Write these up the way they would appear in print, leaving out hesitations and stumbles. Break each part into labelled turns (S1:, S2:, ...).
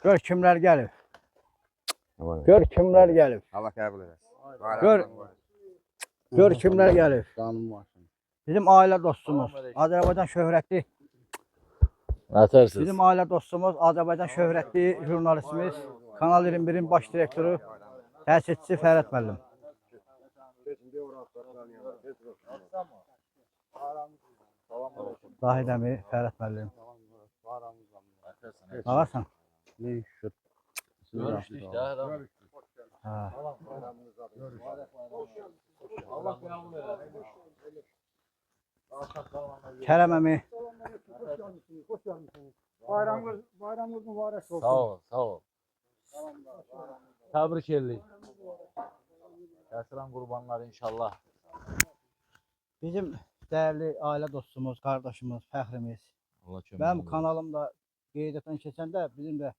S1: Gör kimlər gəlib. Gör kimlər gəlib.
S2: Allah qəbul eləsin.
S1: Gör. Gör kimlər gəlib.
S3: Canım var.
S1: Bizim ailə dostumuz, Azərbaycan şöhrətli,
S4: Nətərsiz?
S1: bizim ailə dostumuz, Azərbaycan şöhrətli jurnalistimiz, Kanal 21-in baş direktoru, təsisçisi Fərhad müəllim. Zahid əmi, Fərhad müəllim. Ağasan.
S3: Ne şükür.
S4: Görüşdük də. Hələ.
S1: Ha.
S4: Allah qəbul eləsin.
S1: Kərəm əmi,
S5: Bayramınız, bayramınız mübarək olsun.
S4: Sağ ol, sağ ol. Təbrik edirik. Kəsilən qurbanlar inşallah.
S1: bizim dəyərli ailə dostumuz, qardaşımız, fəxrimiz.
S4: Allah kömək
S1: Mənim
S4: olsun.
S1: kanalım da qeydiyyatdan keçəndə bizim də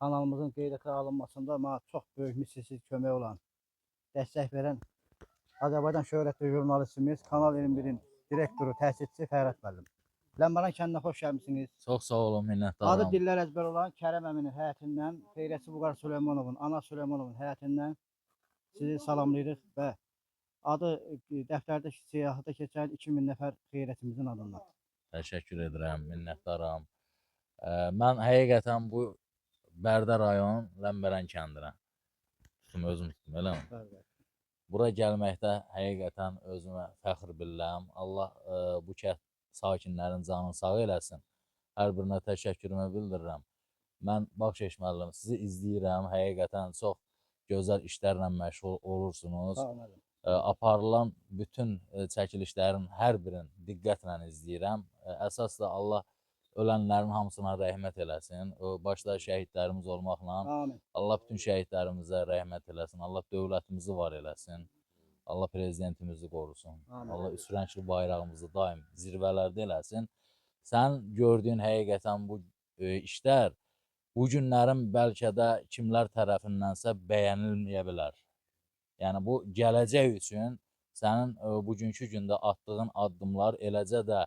S1: kanalımızın qeydiyyata alınmasında mənə çox böyük misilsiz kömək olan, dəstək verən Azərbaycan şöhrətli jurnalistimiz, Kanal 21-in direktoru, təsisçisi Fərhad müəllim. Ləmbaran kəndinə xoş gəlmisiniz.
S4: Çox sağ olun,
S1: Adı
S4: minnətdaram.
S1: dillər əzbər olan Kərəm əminin həyətindən, xeyrəçi Vüqar Süleymanovun, ana Süleymanovun həyətindən sizi salamlayırıq və adı dəftərdə siyahıda keçən 2000 nəfər xeyrətimizin adından.
S4: Təşəkkür edirəm, minnətdaram. Mən həqiqətən bu Bərdə rayon Ləmbərən kəndinə tutum, özüm tutum, eləmi?
S1: Bəli.
S4: Bura gəlməkdə həqiqətən özümə fəxr bilirəm. Allah bu kənd sakinlərin canını sağ eləsin. Hər birinə təşəkkürümü bildirirəm. Mən Baxşeş müəllim, sizi izləyirəm. Həqiqətən çox gözəl işlərlə məşğul olursunuz.
S1: Sağ olun müəllim.
S4: Aparılan bütün çəkilişlərin hər birini diqqətlə izləyirəm. Əsas da Allah ölənlərin hamısına rəhmət eləsin. O başda şəhidlərimiz olmaqla
S1: Amin.
S4: Allah bütün şəhidlərimizə rəhmət eləsin. Allah dövlətimizi var eləsin. Allah prezidentimizi qorusun.
S1: Amin.
S4: Allah üç rəngli bayrağımızı daim zirvələrdə eləsin. Sən gördüyün həqiqətən bu işlər bu günlərin bəlkə də kimlər tərəfindənsə bəyənilməyə bilər. Yəni bu gələcək üçün sənin bugünkü gündə atdığın addımlar, eləcə də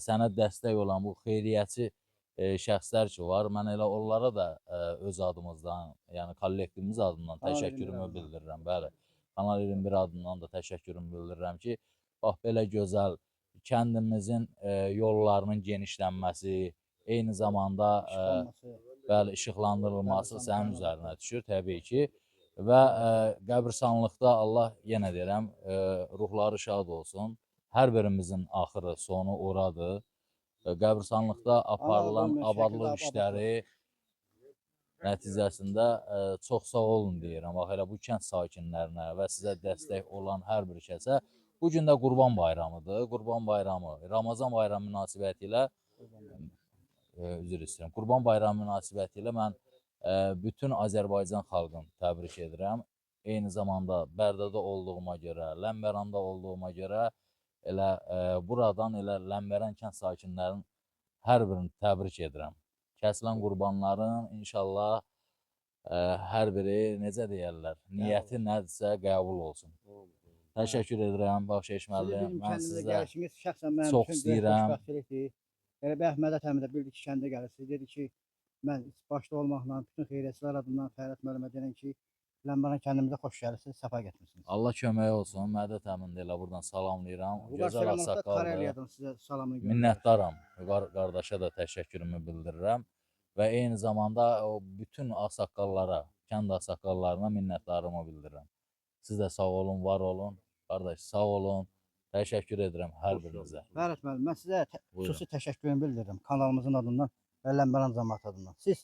S4: sənə dəstək olan bu xeyriyyəçi şəxslər ki var, mən elə onlara da öz adımızdan, yəni kollektivimiz adından
S1: Kanal 21
S4: təşəkkürümü
S1: adından.
S4: bildirirəm. Bəli. Kanal 21 adından da təşəkkürümü bildirirəm ki, bax belə gözəl kəndimizin yollarının genişlənməsi, eyni zamanda
S1: İşıqlanması.
S4: bəli, işıqlandırılması sənin
S1: Qəbristanlıqda.
S4: üzərinə düşür təbii ki. Və qəbristanlıqda Allah yenə deyirəm, ruhları şad olsun. Hər birimizin axırı, sonu oradır. Qəbristanlıqda aparılan
S1: olmayan şəkildə
S4: abadlıq
S1: abad
S4: işləri nəticəsində çox sağ olun deyirəm. Bax elə bu kənd sakinlərinə və sizə dəstək olan hər bir kəsə. Bu gün də Qurban Bayramıdır. Qurban Bayramı, Ramazan bayramı münasibəti ilə üzr istəyirəm. Qurban Bayramı münasibəti ilə mən bütün Azərbaycan xalqını təbrik edirəm. Eyni zamanda Bərdədə olduğuma görə, Ləmbəranda olduğuma görə elə buradan elə Ləmbərən kənd sakinlərinin hər birini təbrik edirəm. Kəsilən qurbanların inşallah hər biri necə deyərlər, niyyəti nədirsə qəbul olsun. Təşəkkür edirəm Baxşeş
S1: Sizin
S4: müəllim.
S1: bizim
S4: Mən
S1: kəndimizə
S4: sizə
S1: gəlişiniz şəxsən mənim
S4: çox
S1: üçün böyük
S4: istəyirəm.
S1: xoşbəxtçilikdir. Elə bayaq Mədət əmi də bildi ki, kəndə gəlirsiniz. Dedi ki, mən başda olmaqla bütün xeyriyyəçilər adından Fərhad müəllimə deyirəm ki, Ləmbaran kəndimizə xoş gəlirsiniz, səfa gətirmisiniz.
S4: Allah köməyi olsun. Mədət əmini də elə buradan salamlayıram.
S1: Vüqar
S4: Gözəl
S1: Süleymanov da
S4: ağsaqqaldır.
S1: Kareliyadan sizə salamını göndərir.
S4: Minnətdaram. Vüqar qardaşa da təşəkkürümü bildirirəm və eyni zamanda o bütün ağsaqqallara, kənd ağsaqqallarına minnətdarlığımı bildirirəm. Siz də sağ olun, var olun. Qardaş, sağ olun. Təşəkkür edirəm hər birinizə.
S1: Fərhad müəllim, mən sizə
S4: Buyurun.
S1: xüsusi təşəkkürümü bildirirəm kanalımızın adından və Ləmbaran cəmaəti adından. Siz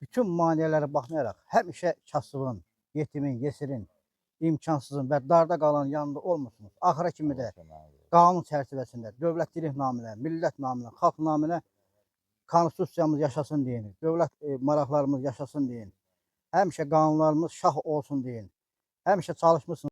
S1: bütün maneələrə baxmayaraq həmişə kasıbın, yetimin, yesirin, imkansızın və darda qalan yanında olmursunuz. Axıra kimi də
S4: Allah köməyi olsun.
S1: qanun çərçivəsində dövlətçilik naminə, millət naminə, xalq naminə konstitusiyamız yaşasın deyin, dövlət maraqlarımız yaşasın deyin. Həmişə qanunlarımız şah olsun deyin. Həmişə çalışmısınız.